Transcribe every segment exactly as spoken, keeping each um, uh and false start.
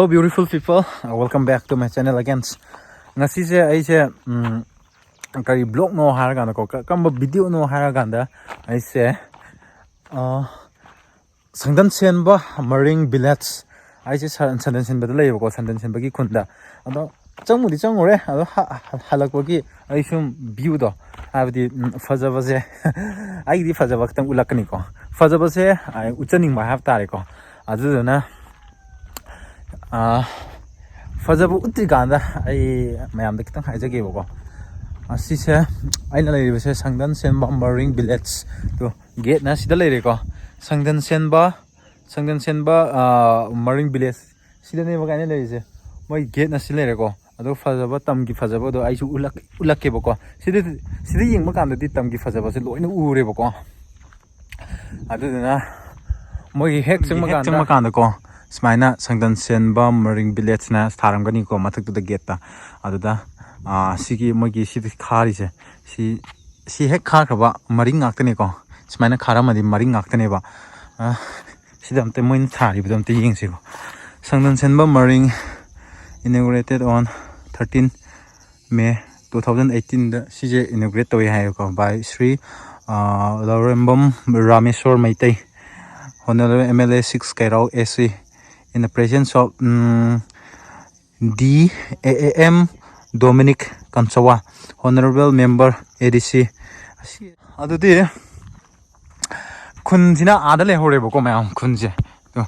Hello beautiful people, welcome back to my channel again. ꯉꯁꯤꯁꯦ ꯑꯩꯁꯦ ꯎꯝ, ꯀꯔꯤ vlogꯅꯣ ꯍꯥꯏꯔꯀꯥꯟꯗꯀꯣ, ꯀ- ꯀꯔꯝꯕ videoꯅꯣ ꯍꯥꯏꯔꯀꯥꯟꯗ ꯑꯩꯁꯦ ꯑ, ꯁꯪꯗꯟ ꯁꯦꯟꯕ ꯃꯔꯤꯡ village, ꯑꯩꯁꯦ ꯁ- ꯁꯪꯗꯟ ꯁꯦꯟꯕꯗ ꯂꯩꯌꯦꯕꯀꯣ, ꯁꯪꯗꯟ ꯁꯦꯟꯕꯒꯤ ꯈꯨꯟꯗ꯫ ꯑꯗꯣ ꯆꯪꯕꯨꯗꯤ ꯆꯪꯉꯨꯔꯦ, ꯑꯗꯣ ꯍ- ꯍ- ꯍꯜꯂꯛꯄꯒꯤ ꯑꯩ ꯁꯨꯝ viewꯗꯣ, ꯍꯥꯏꯕꯗꯤ ꯎꯝ, ꯐꯖꯕꯁꯦ ꯑꯩꯒꯤꯗꯤ ꯐꯖꯕ ꯈꯤꯇꯪ ꯎꯠꯂꯛꯀꯅꯤꯀꯣ, ꯐꯖꯕꯁꯦ ꯑ, ꯎꯠꯆꯅꯤꯡꯕ ꯍꯥꯏꯕ ꯇꯥꯔꯦꯀꯣ꯫ ꯑꯗꯨꯗꯨꯅ ꯑ, ꯐꯖꯕ ꯎꯠꯇ꯭ꯔꯤꯀꯥꯟꯗ ꯑꯩ ꯃꯌꯥꯝꯗ ꯈꯤꯇꯪ ꯍꯥꯏꯖꯒꯦꯕꯀꯣ꯫ ꯑꯁꯤꯁꯦ ꯑꯩꯅ ꯂꯩꯔꯤꯕꯁꯦ ꯁꯪꯗꯟ ꯁꯦꯟꯕ ꯃꯔꯤꯡ village ꯇꯣ, gateꯅ ꯁꯤꯗ ꯂꯩꯔꯦꯀꯣ꯫ ꯁꯪꯗꯟ ꯁꯦꯟꯕ ꯁꯪꯗꯟ ꯁꯦꯟꯕ ꯑ, ꯃꯔꯤꯡ village ꯁꯤꯗꯅꯦꯕ ꯀꯥꯏꯅ ꯂꯩꯔꯤꯁꯦ꯫ ꯃꯣꯏ gateꯅ ꯁꯤ ꯂꯩꯔꯦꯀꯣ꯫ ꯑꯗꯣ ꯐꯖꯕ ꯇꯝꯒꯤ ꯐꯖꯕꯗꯣ ꯑꯩꯁꯨ ꯎꯠꯂꯛ- ꯎꯠꯂꯛꯀꯦꯕꯀꯣ꯫ ꯁꯤꯗ ꯁꯤꯗ ꯌꯦꯡꯕ ꯀꯥꯟꯗꯗꯤ ꯇꯝꯒꯤ ꯐꯖꯕꯁꯦ ꯂꯣꯏꯅ ꯎꯔꯦꯕꯀꯣ꯫ ꯑꯗꯨꯗꯨꯅ ꯃꯣꯏꯒꯤ ꯍꯦꯛ ꯆꯪꯕ ꯀꯥꯟꯗ ꯆꯪꯕ ꯀꯥꯟꯗꯀꯣ, ꯁꯨꯃꯥꯏꯅ ꯁꯪꯗꯟ ꯁꯦꯟꯕ ꯃꯔꯤꯡ village ꯅ ꯊꯥꯔꯝꯒꯅꯤꯀꯣ ꯃꯊꯛꯇꯨꯗ gateꯇ꯫ ꯑꯗꯨꯗ ꯑ, ꯁꯤꯒꯤ ꯃꯣꯏꯒꯤ ꯁꯤꯗ ꯈꯥꯔꯤꯁꯦ, ꯁꯤ ꯁꯤ ꯍꯦꯛ ꯈꯥꯈ꯭ꯔꯕ ꯃꯔꯤꯡ ꯉꯥꯛꯇꯅꯤꯀꯣ꯫ ꯁꯨꯃꯥꯏꯅ ꯈꯥꯔꯝꯃꯗꯤ ꯃꯔꯤꯡ ꯉꯥꯛꯇꯅꯦꯕ꯫ ꯑ, ꯁꯤꯗ ꯑꯝꯇ ꯃꯣꯏꯅ ꯊꯥꯔꯤꯕꯗꯣ ꯑꯝꯇ ꯌꯦꯡꯁꯤꯀꯣ꯫ ꯁꯪꯗꯟ ꯁꯦꯟꯕ ꯃꯔꯤꯡ inaugurated on thirteen May two thousand eighteen ꯗ ꯁꯤꯁꯦ inaugurate ꯇꯧꯋꯦ ꯍꯥꯏꯌꯦꯀꯣ, by ꯁ꯭ꯔꯤ ꯑ, ꯂꯧꯔꯦꯝꯕꯝ Rameshwor Meitei, Honorable M L A six ꯀꯩꯔꯥꯎ A C, in the presence of um, D A A M Dominic Kamsawa, Honorable Member A D C꯫ ꯑꯗꯨꯗꯤ ꯈꯨꯟꯁꯤꯅ ꯑꯥꯗ ꯂꯩꯍꯧꯔꯦꯕꯀꯣ ꯃꯌꯥꯝ, ꯈꯨꯟꯁꯦ꯫ ꯑꯗꯣ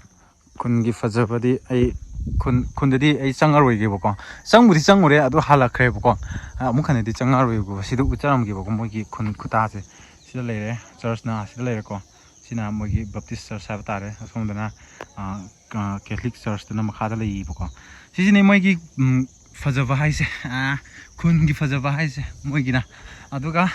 ꯈꯨꯟꯒꯤ ꯐꯖꯕꯗꯤ ꯑꯩ ꯈꯨꯟ ꯈꯨꯟꯗꯗꯤ ꯑꯩ ꯆꯪꯉꯔꯣꯏꯒꯦꯕꯀꯣ꯫ ꯆꯪꯕꯨꯗꯤ ꯆꯪꯉꯨꯔꯦ, ꯑꯗꯨ ꯍꯜꯂꯛꯈ꯭ꯔꯦꯕꯀꯣ꯫ ꯑꯃꯨꯛ ꯍꯟꯅꯗꯤ ꯆꯪꯉꯔꯣꯏꯕꯀꯣ꯫ ꯁꯤꯗ ꯎꯠꯆꯔꯝꯒꯦꯕꯀꯣ, ꯃꯣꯏꯒꯤ ꯈꯨꯟ ꯈꯨꯇꯥꯁꯦ꯫ ꯁꯤꯗ ꯂꯩꯔꯦ, churchꯅ ꯁꯤꯗ ꯂꯩꯔꯦꯀꯣ꯫ ꯁꯤꯅ ꯃꯣꯏꯒꯤ Baptist church ꯍꯥꯏꯕ ꯇꯥꯔꯦ꯫ ꯑꯁꯣꯝꯗꯅ ꯑ, ꯀ- Catholic churchꯇꯨꯅ ꯃꯈꯥꯗ ꯂꯩꯌꯦꯕꯀꯣ꯫ ꯁꯤꯁꯤꯅꯦ ꯃꯣꯏꯒꯤ ꯎꯝ, ꯐꯖꯕ ꯍꯥꯏꯁꯦ꯫ ꯑ, ꯈꯨꯟꯒꯤ ꯐꯖꯕ ꯍꯥꯏꯁꯦ ꯃꯣꯏꯒꯤꯅ꯫ ꯑꯗꯨꯒ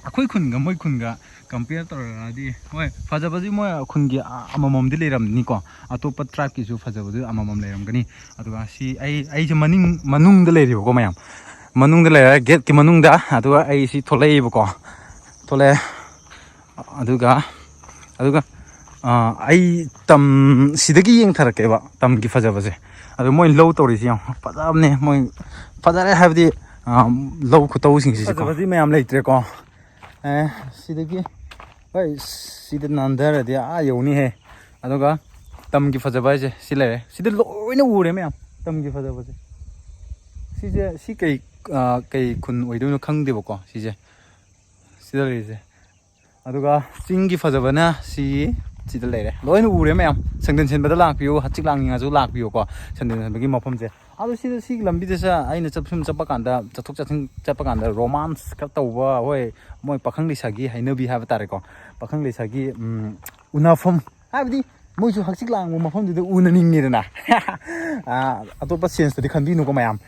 ꯑꯩꯈꯣꯏ ꯈꯨꯟꯒ ꯃꯣꯏ ꯈꯨꯟꯒ compare ꯇꯧꯔꯒꯗꯤ, ꯍꯣꯏ, ꯐꯖꯕꯁꯤ ꯃꯣꯏ ꯈꯨꯟꯒꯤ ꯑ- ꯑꯃꯃꯝꯗꯤ ꯂꯩꯔꯝꯅꯤꯀꯣ꯫ ꯑꯇꯣꯞꯄ tribeꯀꯤꯁꯨ ꯐꯖꯕꯗꯨ ꯑꯃꯃꯝ ꯂꯩꯔꯝꯒꯅꯤ꯫ ꯑꯗꯨꯒ ꯁꯤ ꯑꯩ ꯑꯩꯁꯦ ꯃꯅꯤꯡ ꯃꯅꯨꯡꯗ ꯂꯩꯔꯤꯕꯀꯣ ꯃꯌꯥꯝ, ꯃꯅꯨꯡꯗ ꯂꯩꯔꯦ, gateꯀꯤ ꯃꯅꯨꯡꯗ꯫ ꯑꯗꯨꯒ ꯑꯩ ꯁꯤ ꯊꯣꯛꯂꯛꯏꯕꯀꯣ, ꯊꯣꯛꯂꯛꯑꯦ꯫ ꯑꯗꯨꯒ ꯑꯗꯨꯒ ꯑꯥ, ꯑꯩ ꯇꯝ ꯁꯤꯗꯒꯤ ꯌꯦꯡꯊꯔꯛꯀꯦꯕ, ꯇꯝꯒꯤ ꯐꯖꯕꯁꯦ꯫ ꯑꯗꯣ ꯃꯣꯏ ꯂꯧ ꯇꯧꯔꯤꯁꯤ ꯌꯥꯝ ꯐꯖꯕꯅꯦ꯫ ꯃꯣꯏ ꯐꯖꯔꯦ ꯍꯥꯏꯕꯗꯤ, ꯑꯥ, ꯂꯧ ꯈꯨꯇꯧꯁꯤꯡꯁꯤꯁꯨꯀꯣ꯫ ꯐꯖꯕꯗꯤ ꯃꯌꯥꯝ ꯂꯩꯇ꯭ꯔꯦꯀꯣ꯫ ꯑꯦ, ꯁꯤꯗꯒꯤ, ꯍꯣꯏ, ꯁꯤꯗ ꯅꯥꯟꯊꯔꯗꯤ ꯑꯥ ꯌꯧꯅꯤꯍꯦ꯫ ꯑꯗꯨꯒ ꯇꯝꯒꯤ ꯐꯖꯕ ꯍꯥꯏꯁꯦ ꯁꯤ ꯂꯩꯔꯦ꯫ ꯁꯤꯗ ꯂꯣꯏꯅ ꯎꯔꯦ ꯃꯌꯥꯝ, ꯇꯝꯒꯤ ꯐꯖꯕꯁꯦ꯫ ꯁꯤꯁꯦ, ꯁꯤ ꯀꯩ, ꯑꯥ, ꯀꯩ ꯈꯨꯟ ꯑꯣꯏꯗꯣꯏꯅꯣ ꯈꯪꯗꯦꯕꯀꯣ, ꯁꯤꯁꯦ꯫ ꯁꯤꯗ ꯂꯩꯔꯤꯁꯦ꯫ ꯑꯗꯨꯒ ꯆꯤꯡꯒꯤ ꯐꯖꯕꯅ ꯁꯤ, ꯁꯤꯗ ꯂꯩꯔꯦ꯫ ꯂꯣꯏꯅ ꯎꯔꯦ ꯃꯌꯥꯝ꯫ ꯁꯪꯗꯦꯟ ꯁꯦꯟꯕꯗ ꯂꯥꯛꯄꯤꯌꯨ, ꯍꯛꯆꯤꯛ ꯂꯥꯡꯅꯤꯡꯉꯁꯨ ꯂꯥꯛꯄꯤꯌꯨꯀꯣ, ꯁꯪꯗꯦꯟ ꯁꯦꯟꯕꯒꯤ ꯃꯐꯝꯁꯦ꯫ ꯑꯗꯣ ꯁꯤꯗ, ꯁꯤꯒꯤ ꯂꯝꯕꯤꯗꯁꯨ ꯑꯩꯅ ꯆꯠ-, ꯁꯨꯝ ꯆꯠꯄ ꯀꯥꯟꯗ, ꯆꯠꯊꯣꯛ ꯆꯠꯁꯤꯟ ꯆꯠꯄ ꯀꯥꯟꯗ ꯔꯣꯃꯥꯟꯁ ꯈꯔ ꯇꯧꯕ, ꯍꯣꯏ, ꯃꯣꯏ ꯄꯥꯈꯪ ꯂꯩꯁꯥꯒꯤ ꯍꯩꯅꯕꯤ ꯍꯥꯏꯕ ꯇꯥꯔꯦꯀꯣ, ꯄꯥꯈꯪ ꯂꯩꯁꯥꯒꯤ, ꯎꯝ, ꯎꯅꯐꯝ, ꯍꯥꯏꯕꯗꯤ ꯃꯣꯏꯁꯨ ꯍꯛꯆꯤꯛ ꯂꯥꯡꯕ ꯃꯐꯝꯗꯨꯗ ꯎꯅꯅꯤꯡꯉꯤꯗꯅ꯫ ꯑꯥ, ꯑꯇꯣꯞꯄ ꯁꯦꯟꯁꯇꯗꯤ ꯈꯟꯕꯤꯅꯨꯀꯣ ꯃꯌꯥꯝ꯫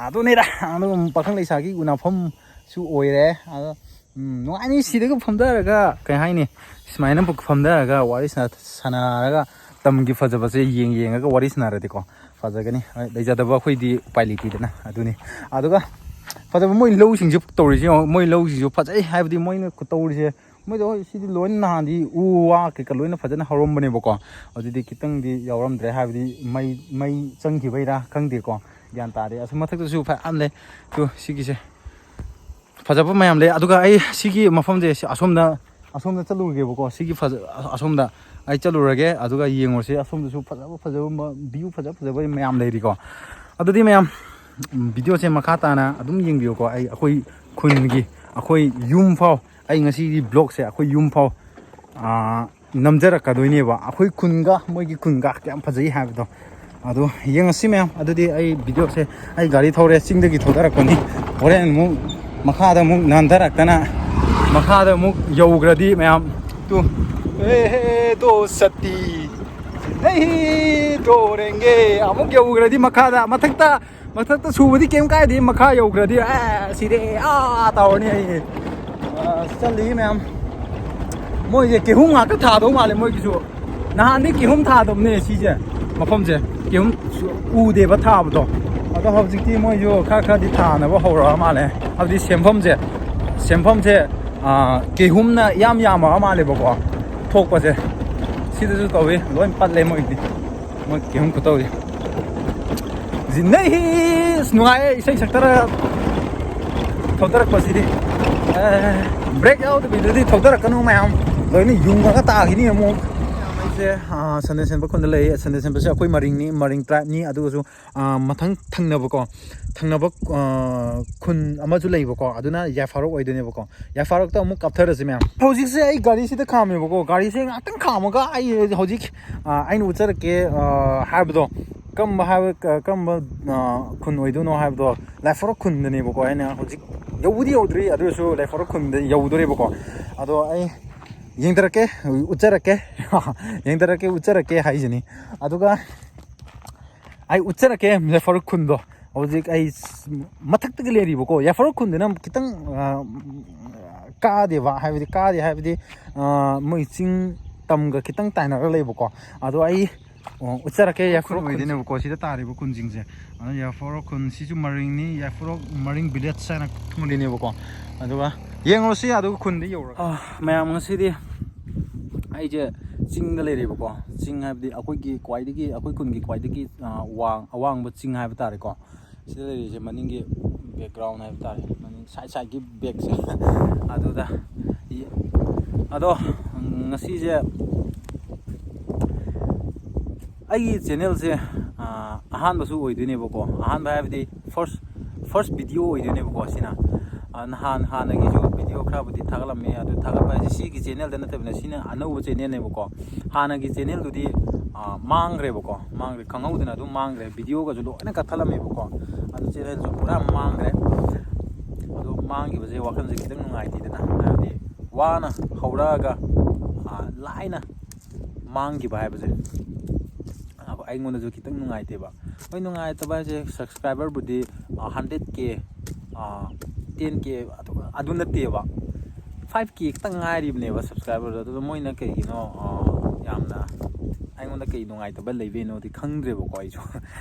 ꯑꯗꯨꯅꯤꯗ, ꯑꯗꯨꯝ ꯄꯥꯈꯪ ꯂꯩꯁꯥꯒꯤ ꯎꯅꯐꯝꯁꯨ ꯑꯣꯏꯔꯦ꯫ ꯑꯗꯣ, ꯎꯝ, ꯅꯨꯡꯉꯥꯏꯅꯤ꯫ ꯁꯤꯗꯒ ꯐꯝꯊꯔꯒ, ꯀꯩ ꯍꯥꯏꯅꯤ, ꯁꯨꯃꯥꯏꯅ ꯐꯝꯊꯔꯒ ꯋꯥꯔꯤ ꯁꯥꯟꯅ-, ꯁꯥꯟꯅꯔꯒ ꯇꯝꯒꯤ ꯐꯖꯕꯁꯦ ꯌꯦꯡ ꯌꯦꯡꯉꯒ ꯋꯥꯔꯤ ꯁꯥꯟꯅꯔꯗꯤꯀꯣ, ꯐꯖꯒꯅꯤ꯫ ꯍꯣꯏ, ꯂꯩꯖꯗꯕ ꯑꯩꯈꯣꯏꯗꯤ ꯎꯄꯥꯏ ꯂꯩꯇꯦꯗꯅ꯫ ꯑꯗꯨꯅꯤ꯫ ꯑꯗꯨꯒ ꯐꯖꯕ ꯃꯣꯏ ꯂꯧꯁꯤꯡꯁꯦ ꯇꯧꯔꯤꯁꯦ ꯌꯦꯡꯉꯣ꯫ ꯃꯣꯏ ꯂꯧꯁꯤꯡꯁꯨ ꯐꯖꯩ ꯍꯥꯏꯕꯗꯤ ꯃꯣꯏꯅ ꯇꯧꯔꯤꯁꯦ꯫ ꯃꯣꯏꯗꯣ ꯍꯣꯏ, ꯁꯤꯗꯤ ꯂꯣꯏꯅ ꯅꯍꯥꯟꯗꯤ ꯎ ꯋꯥ ꯀꯩꯀꯥ ꯂꯣꯏꯅ ꯐꯖꯅ ꯍꯧꯔꯝꯕꯅꯦꯕꯀꯣ꯫ ꯍꯧꯖꯤꯛꯇꯤ ꯈꯤꯇꯪꯗꯤ ꯌꯥꯎꯔꯝꯗ꯭ꯔꯦ, ꯍꯥꯏꯕꯗꯤ ꯃꯩ, ꯃꯩ ꯆꯪꯈꯤꯕꯩꯔꯥ ꯈꯪꯗꯦꯀꯣ, ꯒ꯭ꯌꯥꯟ ꯇꯥꯗꯦ꯫ ꯑꯁꯣꯝ ꯃꯊꯛꯇꯁꯨ ꯐꯖꯅ ꯂꯩ꯫ ꯇꯨ, ꯁꯤꯒꯤꯁꯦ ꯐꯖꯕ ꯃꯌꯥꯝ ꯂꯩ꯫ ꯑꯗꯨꯒ ꯑꯩ ꯁꯤꯒꯤ ꯃꯐꯝꯁꯦ, ꯁꯤ ꯑꯁꯣꯝꯗ, ꯑꯁꯣꯝꯗ ꯆꯠꯂꯨꯔꯒꯦꯕꯀꯣ꯫ ꯁꯤꯒꯤ ꯐꯖ-, ꯑꯁꯣꯝꯗ ꯑꯩ ꯆꯠꯂꯨꯔꯒꯦ, ꯑꯗꯨꯒ ꯌꯦꯡꯉꯨꯔꯁꯤ꯫ ꯑꯁꯣꯝꯗꯁꯨ ꯐꯖꯕ ꯐꯖꯕ ꯃ-, view ꯐꯖ ꯐꯖꯕ ꯃꯌꯥꯝ ꯂꯩꯔꯤꯀꯣ꯫ ꯑꯗꯨꯗꯤ ꯃꯌꯥꯝ, ꯎꯝ, video ꯁꯦ ꯃꯈꯥ ꯇꯥꯅ ꯑꯗꯨꯝ ꯌꯦꯡꯕꯤꯌꯨꯀꯣ꯫ ꯑꯩ, ꯑꯩꯈꯣꯏ ꯈꯨꯟꯒꯤ, ꯑꯩꯈꯣꯏ ꯌꯨꯝ ꯐꯥꯎ, ꯑꯩ ꯉꯁꯤꯒꯤ vlog ꯁꯦ ꯑꯩꯈꯣꯏ ꯌꯨꯝ ꯐꯥꯎ, ꯑꯥ, ꯅꯝꯖꯔꯛꯀꯗꯣꯏꯅꯦꯕ꯫ ꯑꯩꯈꯣꯏ ꯈꯨꯟꯒ ꯃꯣꯏꯒꯤ ꯈꯨꯟꯒ ꯀꯌꯥꯝ ꯐꯖꯩ ꯍꯥꯏꯕꯗꯣ꯫ ꯑꯗꯣ ꯌꯦꯡꯉꯁꯤ ꯃꯌꯥꯝ꯫ ꯑꯗꯨꯗꯤ ꯑꯩ video ꯁꯦ, ꯑꯩ ꯒꯥꯔꯤ ꯊꯧꯔꯦ, ꯆꯤꯡꯗꯒꯤ ꯊꯧꯗꯔꯛꯄꯅꯤ꯫ ꯍꯣꯔꯦꯟ ꯑꯃꯨꯛ ꯃꯈꯥꯗ ꯑꯃꯨꯛ ꯅꯥꯟꯊꯔꯛꯇꯅ, ꯃꯈꯥꯗ ꯑꯃꯨꯛ ꯌꯧꯈ꯭ꯔꯗꯤ ꯃꯌꯥꯝ, ꯇꯨ, ꯑꯦ ꯍꯦ ꯗꯣ ꯁꯇꯤ, ꯅꯍꯤ ꯗꯣꯔꯦꯡꯒꯦ꯫ ꯑꯃꯨꯛ ꯌꯧꯈ꯭ꯔꯗꯤ ꯃꯈꯥꯗ, ꯃꯊꯛꯇ, ꯃꯊꯛꯇ ꯁꯨꯕꯗꯤ ꯀꯩꯝ ꯀꯥꯏꯗꯦ, ꯃꯈꯥ ꯌꯧꯈ꯭ꯔꯗꯤ ꯑꯦ ꯁꯤꯗꯤ ꯑꯥ ꯇꯧꯔꯅꯤ ꯑꯩ꯫ ꯑ, ꯆꯠꯂꯤ ꯃꯌꯥꯝ꯫ ꯃꯣꯏꯁꯦ ꯀꯤꯍꯣꯝ ꯉꯥꯛꯇ ꯊꯥꯗꯧ ꯃꯥꯜꯂꯦ ꯃꯣꯏꯒꯤꯁꯨ꯫ ꯅꯍꯥꯟꯗꯤ ꯀꯤꯍꯣꯝ ꯊꯥꯗꯕꯅꯦ ꯁꯤꯁꯦ, ꯃꯐꯝꯁꯦ꯫ ꯀꯤꯍꯣꯝ ꯎꯗꯦꯕ ꯊꯥꯕꯗꯣ꯫ ꯑꯗꯣ ꯍꯧꯖꯤꯛꯇꯤ ꯃꯣꯏꯁꯨ ꯈꯔ ꯈꯔꯗꯤ ꯊꯥꯅꯕ ꯍꯧꯔꯛꯑ ꯃꯥꯜꯂꯦ꯫ ꯍꯥꯏꯕꯗꯤ ꯁꯦꯝꯐꯝꯁꯦ, ꯁꯦꯝꯐꯝꯁꯦ, ꯀꯦꯍꯨꯝꯅ ꯏꯌꯥꯝ ꯌꯥꯝꯃ ꯃꯥꯜꯂꯦꯕꯀꯣ ꯊꯣꯛꯄꯁꯦ꯫ ꯁꯤꯗꯁꯨ ꯇꯧꯏ, ꯂꯣꯏ ꯄꯠꯂꯦ ꯃꯣꯏꯗꯤ꯫ ꯃꯣꯏ ꯀꯦꯍꯨꯝ ꯈꯨꯇꯧꯗꯤ꯫ ꯖꯤꯟꯅꯩ ꯑꯁ ꯅꯨꯡꯉꯥꯏꯌꯦ ꯏꯁꯩ ꯁꯛꯇꯔꯒ ꯊꯧꯗꯔꯛꯄꯁꯤꯗꯤ꯫ ꯕ꯭ꯔꯦꯛ ꯌꯥꯎꯗꯕꯤꯗꯗꯤ ꯊꯧꯗꯔꯛꯀꯅꯨ ꯃꯌꯥꯝ, ꯂꯣꯏꯅ ꯌꯨꯡꯉꯒ ꯇꯥꯈꯤꯅꯤ ꯑꯃꯨꯛ꯫ ꯑꯩꯁꯦ ꯁꯟꯗꯦ ꯁꯦꯟꯕ ꯈꯨꯟꯗ ꯂꯩ꯫ ꯁꯟꯗꯦ ꯁꯦꯟꯕꯁꯦ ꯑꯩꯈꯣꯏ ꯃꯔꯤꯡꯅꯤ, ꯃꯔꯤꯡ ꯇ꯭ꯔꯥꯏꯞꯅꯤ꯫ ꯑꯗꯨꯒꯁꯨ ꯃꯊꯪ ꯊꯪꯅꯕꯀꯣ, ꯊꯪꯅꯕ ꯈꯨꯟ ꯑꯃꯁꯨ ꯂꯩꯕꯀꯣ, ꯑꯗꯨꯅ ꯌꯥꯏꯐꯔꯣꯛ ꯑꯣꯏꯗꯣꯏꯅꯦꯕꯀꯣ꯫ ꯌꯥꯏꯐꯔꯣꯛꯇ ꯑꯃꯨꯛ ꯀꯥꯞꯊꯔꯁꯤ ꯃꯌꯥꯝ꯫ ꯍꯧꯖꯤꯛꯁꯦ ꯑꯩ ꯒꯥꯔꯤꯁꯤꯗ ꯈꯥꯝꯃꯦꯕꯀꯣ꯫ ꯒꯥꯔꯤꯁꯦ ꯉꯥꯛꯇꯪ ꯈꯥꯝꯃꯒ ꯑꯩ ꯍꯧꯖꯤꯛ ꯑꯩꯅ ꯎꯠꯆꯔꯛꯀꯦ ꯍꯥꯏꯕꯗꯣ꯫ ꯀꯔꯝꯕ ꯍꯥꯏꯕ ꯀꯔꯝꯕ ꯈꯨꯟ ꯑꯣꯏꯗꯣꯏꯅꯣ ꯍꯥꯏꯕꯗꯣ, ꯂꯥꯏꯐꯔꯣꯛ ꯈꯨꯟꯗꯅꯦꯕꯀꯣ꯫ ꯑꯩꯅ ꯍꯧꯖꯤꯛ ꯌꯧꯕꯗꯤ ꯌꯧꯗ꯭ꯔꯤ, ꯑꯗꯨ ꯑꯣꯏꯔꯁꯨ ꯂꯥꯏꯐꯔꯣꯛ ꯈꯨꯟꯗ ꯌꯧꯗꯣꯔꯦꯕꯀꯣ꯫ ꯑꯗꯣ ꯑꯩ ꯌꯦꯡꯊꯔꯛꯀꯦ, ꯎꯠꯆꯔꯛꯀꯦ꯫ ꯌꯦꯡꯊꯔꯛꯀꯦ, ꯎꯠꯆꯔꯛꯀꯦ ꯍꯥꯏꯁꯤꯅꯤ꯫ ꯑꯗꯨꯒ ꯑꯩ ꯎꯠꯆꯔꯛꯀꯦ ꯌꯥꯏꯐꯔꯣꯛ ꯈꯨꯟꯗꯣ꯫ ꯍꯧꯖꯤꯛ ꯑꯩ ꯃꯊꯛꯇꯒꯤ ꯂꯩꯔꯤꯕꯀꯣ꯫ ꯌꯥꯏꯐꯔꯣꯛ ꯈꯨꯟꯗꯅ ꯈꯤꯇꯪ ꯀꯥꯗꯦꯕ, ꯍꯥꯏꯕꯗꯤ ꯀꯥꯗꯦ ꯍꯥꯏꯕꯗꯤ ꯃꯣꯏ ꯆꯤꯡ ꯇꯝꯒ ꯈꯤꯇꯪ ꯇꯥꯏꯅꯔꯒ ꯂꯩꯕꯀꯣ꯫ ꯑꯗꯣ ꯑꯩ ꯎꯠꯆꯔꯛꯀꯦ ꯌꯥꯏꯐꯔꯣꯛ ꯈꯨꯟ ꯑꯣꯏꯗꯣꯏꯅꯦꯕꯀꯣ ꯁꯤꯗ ꯇꯥꯔꯤꯕ ꯈꯨꯟꯁꯤꯡꯁꯦ꯫ ꯑꯗꯨꯅ ꯌꯥꯏꯐꯔꯣꯛ ꯈꯨꯟ ꯁꯤꯁꯨ ꯃꯔꯤꯡꯅꯤ, ꯌꯥꯏꯐꯔꯣꯛ ꯃꯔꯤꯡ ꯚꯤꯂꯦꯖ ꯍꯥꯏꯅ ꯊꯣꯜꯂꯤꯅꯦꯕꯀꯣ꯫ ꯑꯗꯨꯒ ꯌꯦꯡꯉꯨꯔꯁꯤ ꯑꯗꯨꯒ ꯈꯨꯟꯗ ꯌꯧꯔꯒ꯫ ꯃꯌꯥꯝ ꯉꯁꯤꯗꯤ ꯑꯩꯁꯦ ꯆꯤꯡꯗ ꯂꯩꯔꯦꯕꯀꯣ꯫ ꯆꯤꯡ ꯍꯥꯏꯕꯗꯤ ꯑꯩꯈꯣꯏꯒꯤ ꯈ꯭ꯋꯥꯏꯗꯒꯤ, ꯑꯩꯈꯣꯏ ꯈꯨꯟꯒꯤ ꯈ꯭ꯋꯥꯏꯗꯒꯤ ꯋꯥꯡ ꯑꯋꯥꯡꯕ ꯆꯤꯡ ꯍꯥꯏꯕ ꯇꯥꯔꯦꯀꯣ꯫ ꯁꯤꯗ ꯂꯩꯔꯤꯁꯦ ꯃꯅꯤꯡꯒꯤ ꯕꯦꯛꯒ꯭ꯔꯥꯎꯟ ꯍꯥꯏꯕ ꯇꯥꯔꯦ, ꯃꯅꯤꯡ ꯁꯥꯏꯠ ꯁꯥꯏꯠꯀꯤ ꯕꯦꯛꯁꯦ꯫ ꯑꯗꯨꯗ ꯑꯗꯣ ꯉꯁꯤꯁꯦ ꯑꯩꯒꯤ ꯆꯦꯅꯦꯜꯁꯦ ꯑꯍꯥꯟꯕꯁꯨ ꯑꯣꯏꯗꯣꯏꯅꯦꯕꯀꯣ꯫ ꯑꯍꯥꯟꯕ ꯍꯥꯏꯕꯗꯤ ꯐꯥꯔꯁ ꯐꯥꯔꯁ ꯚꯤꯗꯤꯑꯣ ꯑꯣꯏꯗꯣꯏꯅꯦꯕꯀꯣ ꯁꯤꯅ꯫ ꯅꯍꯥꯟ ꯍꯥꯟꯅꯒꯤꯁꯨ ꯚꯤꯗꯤꯑꯣ ꯈꯔꯕꯨꯗꯤ ꯊꯥꯒꯠꯂꯝꯃꯦ꯫ ꯑꯗꯨ ꯊꯥꯒꯠꯄ ꯍꯥꯏꯁꯦ ꯁꯤꯒꯤ ꯆꯦꯅꯦꯜꯗ ꯅꯠꯇꯕꯅ ꯁꯤꯅ ꯑꯅꯧꯕ ꯆꯦꯅꯦꯜꯅꯦꯕꯀꯣ꯫ ꯍꯥꯟꯅꯒꯤ ꯆꯦꯅꯦꯜꯗꯨꯗꯤ ꯃꯥꯡꯈ꯭ꯔꯦꯕꯀꯣ꯫ ꯃꯥꯡꯈ꯭ꯔꯦ, ꯈꯪꯍꯧꯗꯅ ꯑꯗꯨꯝ ꯃꯥꯡꯈ꯭ꯔꯦ꯫ ꯚꯤꯗꯤꯑꯣꯒꯁꯨ ꯂꯣꯏꯅ ꯀꯛꯊꯠꯂꯝꯃꯦꯕꯀꯣ꯫ ꯑꯗꯨ ꯆꯦꯅꯦꯜꯁꯨ ꯄꯨꯔꯥ ꯃꯥꯡꯈ꯭ꯔꯦ꯫ ꯑꯗꯣ ꯃꯥꯡꯈꯤꯕꯁꯦ ꯋꯥꯈꯜꯁꯦ ꯈꯤꯇꯪ ꯅꯨꯡꯉꯥꯏꯇꯦꯗꯅ꯫ ꯍꯥꯏꯕꯗꯤ ꯋꯥꯅ ꯍꯧꯔꯛꯑꯒ ꯂꯥꯏꯅ ꯃꯥꯡꯈꯤꯕ ꯍꯥꯏꯕꯁꯦ ꯑꯩꯉꯣꯟꯗꯁꯨ ꯈꯤꯇꯪ ꯅꯨꯡꯉꯥꯏꯇꯦꯕ꯫ ꯍꯣꯏ, ꯅꯨꯡꯉꯥꯏꯇꯕ ꯍꯥꯏꯁꯦ ꯁꯕꯁꯀ꯭ꯔꯥꯏꯕꯔꯕꯨꯗꯤ ꯍꯟꯗ꯭ꯔꯦꯠ ꯀꯦ, ꯇꯦꯟ ꯀꯦ ꯑꯗꯨ ꯅꯠꯇꯦꯕ, ꯐꯥꯏꯚ ꯀꯦ ꯈꯤꯇꯪ ꯉꯥꯏꯔꯤꯕꯅꯦꯕ ꯁꯕꯁꯀ꯭ꯔꯥꯏꯕꯔꯗꯣ꯫ ꯑꯗꯨꯗ ꯃꯣꯏꯅ ꯀꯩꯒꯤꯅꯣ ꯌꯥꯝꯅ ꯑꯩꯉꯣꯟꯗ ꯀꯩ ꯅꯨꯡꯉꯥꯏꯇꯕ ꯂꯩꯕꯩꯅꯣꯗꯤ ꯈꯪꯗ꯭ꯔꯦꯕꯀꯣ꯫ ꯑꯩꯁꯨ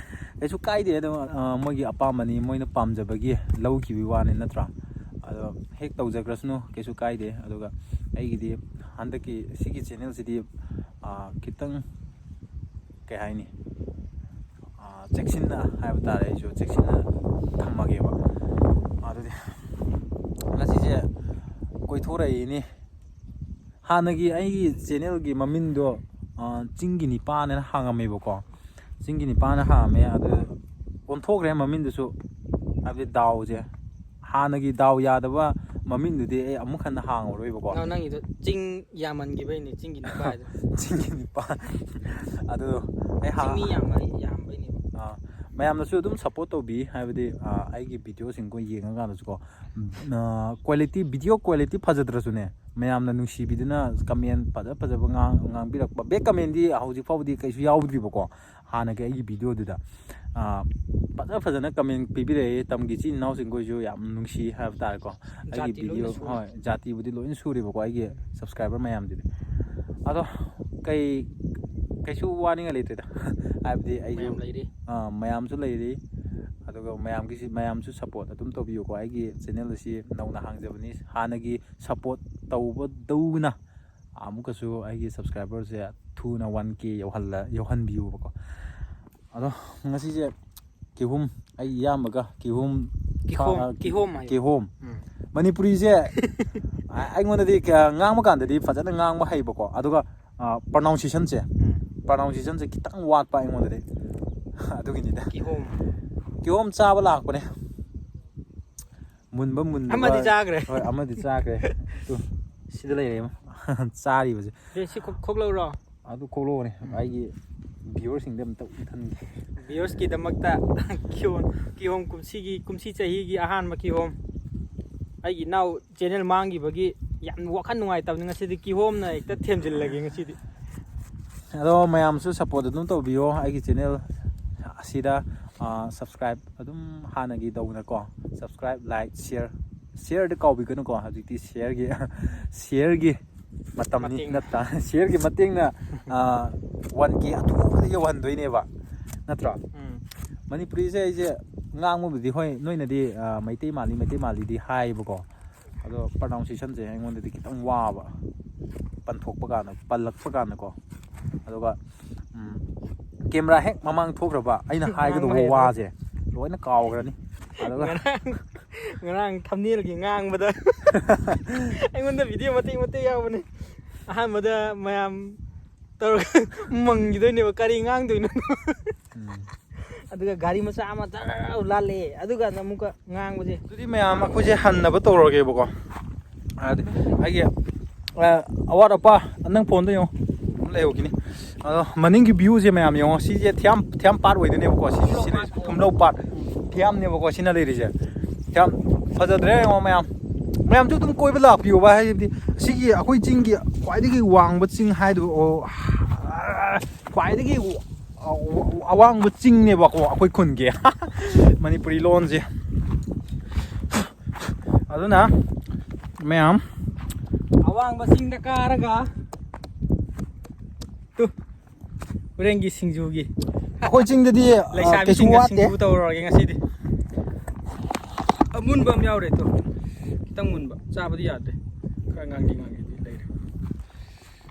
ꯀꯩꯁꯨ ꯀꯥꯏꯗꯦ꯫ ꯑꯗꯣ ꯃꯣꯏꯒꯤ ꯑꯄꯥꯝꯕꯅꯤ, ꯃꯣꯏꯅ ꯄꯥꯝꯖꯕꯒꯤ ꯂꯧꯈꯤꯕꯒꯤ ꯋꯥꯅꯤ, ꯅꯠꯇ꯭ꯔꯥ? ꯑꯗꯣ ꯍꯦꯛ ꯇꯧꯖꯈ꯭ꯔꯁꯅꯨ, ꯀꯩꯁꯨ ꯀꯥꯏꯗꯦ꯫ ꯑꯗꯨꯒ ꯑꯩꯒꯤꯗꯤ ꯍꯟꯗꯛꯀꯤ ꯁꯤꯒꯤ ꯆꯦꯅꯦꯜꯁꯤꯗꯤ, ꯑꯥ, ꯈꯤꯇꯪ, ꯀꯩ ꯍꯥꯏꯅꯤ, ꯑꯥ, ꯆꯦꯛꯁꯤꯟꯅ ꯍꯥꯏꯕ ꯇꯥꯔꯦ, ꯑꯩꯁꯨ ꯆꯦꯛꯁꯤꯟꯅ ꯊꯝꯃꯒꯦꯕ꯫ ꯑꯗꯨꯗꯤ ꯉꯁꯤꯁꯦ ꯀꯣꯏꯊꯣꯔꯛꯏꯅꯤ꯫ ꯍꯥꯟꯅꯒꯤ ꯑꯩꯒꯤ ꯆꯦꯅꯦꯜꯒꯤ ꯃꯃꯤꯡꯗꯣ, ꯑꯥ, ꯆꯤꯡꯒꯤ ꯅꯤꯄꯥꯟ ꯍꯥꯏꯅ ꯍꯥꯡꯉꯝꯃꯦꯕꯀꯣ꯫ ꯆꯤꯡꯒꯤ ꯅꯤꯄꯥꯟ ꯍꯥꯡꯉꯝꯃꯦ, ꯑꯗꯨ ꯑꯣꯟꯊꯣꯛꯈ꯭ꯔꯦ ꯃꯃꯤꯡꯗꯨꯁꯨ꯫ ꯍꯥꯏꯕꯗꯤ ꯗꯥꯎꯁꯦ, ꯍꯥꯟꯅꯒꯤ ꯗꯥꯎ ꯌꯥꯗꯕ ꯃꯃꯤꯡꯗꯨꯗꯤ ꯑꯩ ꯑꯃꯨꯛ ꯍꯟꯅ ꯍꯥꯡꯉꯔꯣꯏꯕꯀꯣ꯫ ꯅꯪ, ꯅꯪꯒꯤꯗꯣ ꯆꯤꯡ ꯌꯥꯝꯃꯟꯈꯤꯕꯩꯅꯦ, ꯆꯤꯡꯒꯤ ꯅꯤꯄꯥ ꯍꯥꯏꯗꯣ꯫ ꯆꯤꯡꯒꯤ ꯅꯤꯄꯥ꯫ ꯑꯗꯨ ꯑꯩ ꯍꯥ- ꯆꯤꯡꯃꯤ ꯌꯥꯝꯕ, ꯌꯥꯝꯕꯩꯅꯦꯕ꯫ ꯑꯥ, ꯃꯌꯥꯝꯅꯁꯨ ꯑꯗꯨꯝ ꯁꯞꯄꯣꯔꯠ ꯇꯧꯕꯤ, ꯍꯥꯏꯕꯗꯤ, ꯑꯥ, ꯑꯩꯒꯤ ꯚꯤꯗꯤꯑꯣꯁꯤꯡꯀꯣ ꯌꯦꯡꯉꯀꯥꯟꯗꯁꯨꯀꯣ, ꯎꯝ, ꯑꯥ, ꯀ꯭ꯋꯥꯂꯤꯇꯤ, ꯚꯤꯗꯤꯑꯣ ꯀ꯭ꯋꯥꯂꯤꯇꯤ ꯐꯖꯗ꯭ꯔꯁꯨꯅꯦ, ꯃꯌꯥꯝꯅ ꯅꯨꯡꯁꯤꯕꯤꯗꯨꯅ ꯀꯃꯦꯟ ꯐꯖ ꯐꯖꯕ ꯉꯥꯡ-, ꯉꯥꯡꯕꯤꯔꯛꯄ꯫ ꯕꯦꯛ ꯀꯃꯦꯟꯗꯤ ꯍꯧꯖꯤꯛ ꯐꯥꯎꯕꯗꯤ ꯀꯩꯁꯨ ꯌꯥꯎꯗ꯭ꯔꯤꯕꯀꯣ꯫ ꯍꯥꯟꯅꯒꯤ ꯑꯩꯒꯤ ꯚꯤꯗꯤꯑꯣꯗꯨꯗ, ꯑꯥ, ꯐꯖ ꯐꯖꯅ ꯀꯃꯦꯟ ꯄꯤꯕꯤꯔꯛꯑꯦ꯫ ꯇꯝꯒꯤ ꯏꯆꯤꯟ ꯏꯅꯥꯎꯁꯤꯡꯈꯣꯏꯁꯨ ꯌꯥꯝ ꯅꯨꯡꯁꯤ ꯍꯥꯏꯕ ꯇꯥꯔꯦꯀꯣ꯫ ꯑꯩꯒꯤ ꯖꯥꯇꯤ ꯂꯣꯏꯅ ꯚꯤꯗꯤꯑꯣ, ꯁꯨꯔꯦ꯫ ꯍꯣꯏ, ꯖꯥꯇꯤꯕꯨꯗꯤ ꯂꯣꯏꯅ ꯁꯨꯔꯦꯕꯀꯣ ꯑꯩꯒꯤ ꯁꯕꯁꯀ꯭ꯔꯥꯏꯕꯔ ꯃꯌꯥꯝꯗꯨꯗꯤ꯫ ꯑꯗꯣ ꯀꯩ, ꯀꯩꯁꯨ ꯋꯥꯅꯤꯡꯉꯥꯏ ꯂꯩꯇ꯭ꯔꯦꯗ꯫ ꯍꯥꯏꯕꯗꯤ ꯑꯩꯁꯨ, ꯃꯌꯥꯝ ꯂꯩꯔꯤ꯫ ꯑꯥ, ꯃꯌꯥꯝꯁꯨ ꯂꯩꯔꯤ꯫ ꯑꯗꯨꯒ ꯃꯌꯥꯝꯒꯤꯁꯤ, ꯃꯌꯥꯝꯁꯨ ꯁꯞꯄꯣꯔꯠ ꯑꯗꯨꯝ ꯇꯧꯕꯤꯌꯨꯀꯣ꯫ ꯑꯩꯒꯤ ꯆꯦꯅꯦꯜ ꯑꯁꯤ ꯅꯧꯅ ꯍꯥꯡꯖꯕꯅꯤ꯫ ꯍꯥꯟꯅꯒꯤ ꯁꯞꯄꯣꯔꯠ ꯇꯧꯕꯗꯧꯅ ꯑꯃꯨꯛꯀꯁꯨ ꯑꯩꯒꯤ ꯁꯕꯁꯀ꯭ꯔꯥꯏꯕꯔꯁꯦ ꯊꯨꯅ ꯋꯥꯟ ꯀꯦ ꯌꯧꯍꯜꯂ-, ꯌꯧꯍꯟꯕꯤꯌꯨꯕꯀꯣ꯫ ꯑꯗꯣ ꯉꯁꯤꯁꯦ ꯀꯤꯍꯣꯝ, ꯑꯩ ꯏꯌꯥꯝꯕꯒ ꯀꯤꯍꯣꯝ ꯀꯤꯍꯣꯝ, ꯐꯥ-, ꯀꯤꯍꯣꯝ ꯍꯥꯏꯌꯣ꯫ ꯀꯤꯍꯣꯝ꯫ ꯎꯝ꯫ ꯃꯅꯤꯄꯨꯔꯤꯁꯦ ꯑ-, ꯑꯩꯉꯣꯟꯗꯗꯤ ꯀꯌꯥ ꯉꯥꯡꯕ ꯀꯥꯟꯗꯗꯤ ꯐꯖꯅ ꯉꯥꯡꯕ ꯍꯩꯕꯀꯣ, ꯑꯗꯨꯒ, ꯑ, ꯄ꯭ꯔꯣꯅꯥꯎꯟꯁꯤꯌꯦꯁꯟꯁꯦ, ꯎꯝ꯫ ꯄ꯭ꯔꯣꯅꯥꯎꯟꯁꯤꯌꯦꯁꯟꯁꯦ ꯈꯤꯇꯪ ꯋꯥꯠꯄ ꯑꯩꯉꯣꯟꯗꯗꯤ꯫ ꯑꯗꯨꯒꯤꯅꯤꯗ꯫ ꯀꯤꯍꯣꯝ꯫ ꯀꯤꯍꯣꯝ ꯆꯥꯕ ꯂꯥꯛꯄꯅꯦ꯫ ꯃꯨꯟꯕ ꯃꯨꯟꯗꯕ꯫ ꯑꯃꯗꯤ ꯆꯥꯈ꯭ꯔꯦ꯫ ꯍꯣꯏ, ꯑꯃꯗꯤ ꯆꯥꯈ꯭ꯔꯦ꯫ ꯇꯨ, ꯁꯤꯗ ꯂꯩꯔꯦ ꯑꯃ꯫ ꯆꯥꯔꯤꯕꯁꯦ꯫ ꯑꯦ, ꯁꯤ ꯈꯣꯛ-, ꯈꯣꯛꯂꯧꯔꯣ? ꯑꯗꯨ ꯈꯣꯛꯂꯛꯑꯣꯅꯦ꯫ ꯎꯝ꯫ ꯑꯩꯒꯤ ꯚ꯭ꯌꯨꯋꯔꯁꯤꯡꯗ ꯑꯝꯇ ꯎꯠꯍꯟꯒꯦ꯫ ꯚ꯭ꯌꯨꯋꯔꯁꯀꯤꯗꯃꯛꯇ ꯀꯤꯍꯣꯝ, ꯀꯤꯍꯣꯝ ꯀꯨꯝꯁꯤꯒꯤ, ꯀꯨꯝꯁꯤ ꯆꯍꯤꯒꯤ ꯑꯍꯥꯟꯕ ꯀꯤꯍꯣꯝ꯫ ꯑꯩꯒꯤ ꯏꯅꯥꯎ ꯆꯦꯅꯦꯜ ꯃꯥꯡꯈꯤꯕꯒꯤ ꯌꯥꯝ ꯋꯥꯈꯜ ꯅꯨꯡꯉꯥꯏꯇꯕꯅꯤ꯫ ꯉꯁꯤꯗꯤ ꯀꯤꯍꯣꯝꯅ ꯍꯦꯛꯇ ꯊꯦꯝꯖꯤꯜꯂꯒꯦ ꯉꯁꯤꯗꯤ꯫ ꯑꯗꯣ ꯃꯌꯥꯝꯁꯨ ꯁꯞꯄꯣꯔꯠ ꯑꯗꯨꯝ ꯇꯧꯕꯤꯌꯣ ꯑꯩꯒꯤ ꯆꯦꯅꯦꯜ ꯑꯁꯤꯗ꯫ ꯑꯥ, ꯁꯕꯁꯀ꯭ꯔꯥꯏꯞ ꯑꯗꯨꯝ ꯍꯥꯟꯅꯒꯤ ꯇꯧꯅꯀꯣ, ꯁꯕꯁꯀ꯭ꯔꯥꯏꯞ, ꯂꯥꯏꯛ, ꯁꯤꯌꯔ, ꯁꯤꯌꯔꯗꯤ ꯀꯥꯎꯕꯤꯒꯅꯨꯀꯣ꯫ ꯍꯧꯖꯤꯛꯇꯤ ꯁꯤꯌꯔꯒꯤ, ꯁꯤꯌꯔꯒꯤ ꯃꯇꯝꯅꯤ ꯃꯇꯦꯡ꯫ ꯅꯠꯇ꯭ꯔꯥ? ꯁꯤꯌꯔꯒꯤ ꯃꯇꯦꯡꯅ, ꯑꯥ, ꯋꯥꯟ ꯀꯦ ꯑꯊꯨꯕꯗ ꯌꯧꯍꯟꯗꯣꯏꯅꯦꯕ, ꯅꯠꯇ꯭ꯔꯣ? ꯎꯝ꯫ ꯃꯅꯤꯄꯨꯔꯤꯁꯦ ꯑꯩꯁꯦ ꯉꯥꯡꯕꯕꯨꯗꯤ ꯍꯣꯏ, ꯅꯣꯏꯅꯗꯤ ꯑ, ꯃꯩꯇꯩ ꯃꯥꯜꯂꯤ, ꯃꯩꯇꯩ ꯃꯥꯜꯂꯤꯗꯤ ꯍꯥꯏꯌꯦꯕꯀꯣ, ꯑꯗꯣ pronunciationꯁꯦ ꯑꯩꯉꯣꯟꯗꯗꯤ ꯈꯤꯇꯪ ꯋꯥꯕ, ꯄꯟꯊꯣꯛꯄ ꯀꯥꯟꯗ, ꯄꯜꯂꯛꯄ ꯀꯥꯟꯗꯀꯣ. ꯑꯗꯨꯒ ꯎꯝ, camera ꯍꯦꯛ ꯃꯃꯥꯡ ꯊꯣꯛꯈ꯭ꯔꯕ, ꯑꯩꯅ ꯍꯥꯏꯒꯗꯧꯕ ꯉꯥꯡꯕ ꯍꯩꯔꯔꯣꯏ. ꯋꯥꯁꯦ ꯂꯣꯏꯅ ꯀꯥꯎꯈ꯭ꯔꯅꯤ. ꯑꯗꯨꯒ ꯉꯔꯥꯡ ꯉꯔꯥꯡ ꯊꯝꯅꯦꯜꯒꯤ ꯉꯥꯡꯕꯗ ꯑꯩꯉꯣꯟꯗ video ꯃꯇꯦꯛ ꯃꯇꯦꯛ ꯌꯥꯎꯕꯅꯦ. ꯑꯍꯥꯟꯕꯗ ꯃꯌꯥꯝ ꯇꯧꯔꯒ ꯃꯪꯈꯤꯗꯣꯏꯅꯦꯕ, ꯀꯔꯤ ꯉꯥꯡꯗꯣꯏꯅꯣ. ꯎꯝ. ꯑꯗꯨꯒ ꯒꯥꯔꯤ ꯃꯆꯥ ꯑꯃ ꯖꯔ ꯂꯥꯜꯂꯛꯑꯦ, ꯑꯗꯨꯒ ꯑꯃꯨꯛꯀ ꯉꯥꯡꯕꯁꯦ. ꯑꯗꯨꯗꯤ ꯃꯌꯥꯝ ꯑꯩꯈꯣꯏꯁꯦ ꯍꯟꯅꯕ ꯇꯧꯔꯒꯦꯕꯀꯣ. ꯑꯗ ꯑꯩꯒꯤ ꯑ, ꯑꯋꯥꯠ ꯑꯄꯥ, ꯅꯪ phoneꯗ ꯌꯦꯡꯉꯣ, ꯑꯗꯨꯝ ꯂꯩꯍꯧꯈꯤꯅꯤ. ꯑꯗꯣ ꯃꯅꯤꯡꯒꯤ viewꯁꯦ ꯃꯌꯥꯝ ꯌꯦꯡꯉꯣ, ꯁꯤꯁꯦ ꯊꯤꯌꯥꯝ, ꯊꯤꯌꯥꯝ ꯄꯥꯠ ꯑꯣꯏꯗꯣꯏꯅꯦꯕꯀꯣ. ꯁꯤꯁꯦ ꯁꯤ ꯂꯩꯔꯤꯁꯦ ꯊꯨꯝꯂꯧ ꯄꯥꯠ, ꯊꯤꯌꯥꯝꯅꯦꯕꯀꯣ ꯁꯤꯅ ꯂꯩꯔꯤꯁꯦ. ꯊꯤꯌꯥꯝ ꯐꯖꯗ꯭ꯔꯦ ꯌꯦꯡꯉꯣ ꯃꯌꯥꯝ. ꯃꯌꯥꯝꯁꯨ ꯑꯗꯨꯝ ꯀꯣꯏꯕ ꯂꯥꯛꯄꯤꯌꯣꯕ, ꯍꯥꯏꯕꯗꯤ ꯁꯤꯒꯤ ꯑꯩꯈꯣꯏ ꯆꯤꯡꯒꯤ ꯈ꯭ꯋꯥꯏꯗꯒꯤ ꯋꯥꯡꯕ ꯆꯤꯡ ꯍꯥꯏꯗꯣ, ꯑꯣ, ꯈ꯭ꯋꯥꯏꯗꯒꯤ ꯑꯋꯥꯡꯕ ꯆꯤꯡꯅꯦꯕꯀꯣ ꯑꯩꯈꯣꯏ ꯈꯨꯟꯒꯤ. ꯃꯅꯤꯄꯨꯔꯤ ꯂꯣꯟꯁꯦ. ꯑꯗꯨꯅ ꯃꯌꯥꯝ ꯑꯋꯥꯡꯕ ꯆꯤꯡꯗ ꯀꯥꯔꯒ ꯇꯨ ꯍꯣꯔꯦꯟꯒꯤ ꯁꯤꯡꯖꯨꯒꯤ ꯑꯩꯈꯣꯏ ꯆꯤꯡꯗꯗꯤ ꯑ, ꯀꯩꯁꯨ ꯂꯩꯁꯥꯕꯤꯁꯤꯡꯒ ꯋꯥꯠꯇꯦ. ꯁꯤꯡꯖꯨ ꯇꯧꯔꯨꯔꯒꯦ ꯉꯁꯤꯗꯤ. ꯑꯃꯨꯟꯕ ꯑꯃ ꯌꯥꯎꯔꯦ ꯇꯨ, ꯈꯤꯇꯪ ꯃꯨꯟꯕ, ꯆꯥꯕꯗꯤ ꯌꯥꯗ꯭ꯔꯦ, ꯈꯔ ꯉꯥꯡꯂꯤ ꯉꯥꯡꯂꯤꯗꯤ ꯂꯩꯔꯦ.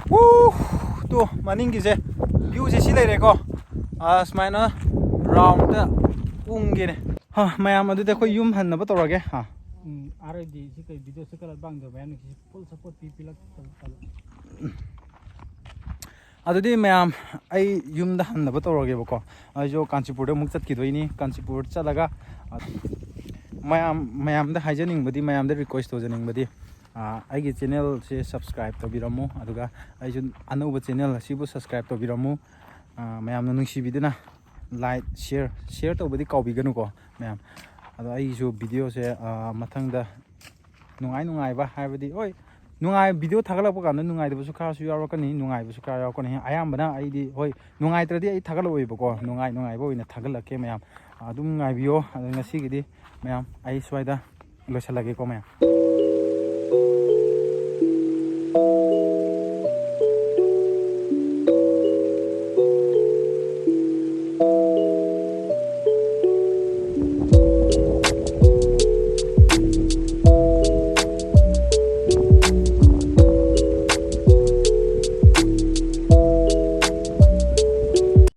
ꯎ, ꯇꯨ ꯃꯅꯤꯡꯒꯤꯁꯦ, viewꯁꯦ ꯁꯤ ꯂꯩꯔꯦꯀꯣ. ꯑ, ꯁꯨꯃꯥꯏꯅ roundꯇ ꯎꯪꯒꯦꯅꯦ. ꯍꯥ, ꯃꯌꯥꯝ ꯑꯗꯨꯗꯤ ꯑꯩꯈꯣꯏ ꯌꯨꯝ ꯍꯟꯅꯕ ꯇꯧꯔꯒꯦ. ꯍꯥ. ꯎꯝ, ꯑꯥꯔ ꯑꯣꯏꯗꯤ ꯁꯤ ꯀꯩ video ꯁꯤ ꯀꯂꯔ ꯄꯥꯝꯗꯕ ꯌꯥꯝꯅ ꯁꯤ full support ꯄꯤ ꯄꯤꯂꯛ. ꯑꯗꯨꯗꯤ ꯃꯌꯥꯝ, ꯑꯩ ꯌꯨꯝꯗ ꯍꯟꯅꯕ ꯇꯧꯔꯒꯦꯕꯀꯣ. ꯑꯩꯁꯨ ꯀꯥꯟꯆꯤꯄꯨꯔꯗ ꯑꯃꯨꯛ ꯆꯠꯈꯤꯗꯣꯏꯅꯤ. ꯀꯥꯟꯆꯤꯄꯨꯔ ꯆꯠꯂꯒ, ꯑ, ꯃꯌꯥꯝ, ꯃꯌꯥꯝꯗ ꯍꯥꯏꯖꯅꯤꯡꯕꯗꯤ, ꯃꯌꯥꯝꯗ request ꯇꯧꯖꯅꯤꯡꯕꯗꯤ, ꯑ, ꯑꯩꯒꯤ channelꯁꯦ subscribe ꯇꯧꯕꯤꯔꯝꯃꯨ, ꯑꯗꯨꯒ ꯑꯩꯁꯨ ꯑꯅꯧꯕ channel ꯑꯁꯤꯕꯨ subscribe ꯇꯧꯕꯤꯔꯝꯃꯨ. ꯑ, ꯃꯌꯥꯝꯅ ꯅꯨꯡꯁꯤꯕꯤꯗꯨꯅ like, share, share ꯇꯧꯕꯗꯤ ꯀꯥꯎꯕꯤꯒꯅꯨꯀꯣ ꯃꯌꯥꯝ. ꯑꯗꯣ ꯑꯩꯒꯤꯁꯨ videoꯁꯦ, ꯑ, ꯃꯊꯪꯗ ꯅꯨꯡꯉꯥꯏ ꯅꯨꯡꯉꯥꯏꯕ ꯍꯥꯏꯕꯗꯤ, ꯍꯣꯏ, ꯅꯨꯡꯉꯥꯏ, video ꯊꯥꯒꯠꯂꯛꯄ ꯀꯥꯟꯗ ꯅꯨꯡꯉꯥꯏꯇꯕꯁꯨ ꯈꯔꯁꯨ ꯌꯥꯎꯔꯛꯀꯅꯤ, ꯅꯨꯡꯉꯥꯏꯕꯁꯨ ꯈꯔ ꯌꯥꯎꯔꯛꯀꯅꯤ. ꯑꯌꯥꯝꯕꯅ ꯑꯩꯗꯤ, ꯍꯣꯏ, ꯅꯨꯡꯉꯥꯏꯇ꯭ꯔꯗꯤ ꯑꯩ ꯊꯥꯒꯠꯂꯛꯑꯣꯏꯕꯀꯣ, ꯅꯨꯡꯉꯥꯏ ꯅꯨꯡꯉꯥꯏꯕ ꯑꯣꯏꯅ ꯊꯥꯒꯠꯂꯛꯀꯦ ꯃꯌꯥꯝ. ꯑꯗꯨꯝ ꯉꯥꯏꯕꯤꯌꯣ. ꯑꯗꯣ ꯉꯁꯤꯒꯤꯗꯤ ꯃꯌꯥꯝ, ꯑꯩ ꯁ꯭ꯋꯥꯏꯗ ꯂꯣꯏꯁꯤꯜꯂꯒꯦꯀꯣ ꯃꯌꯥꯝ.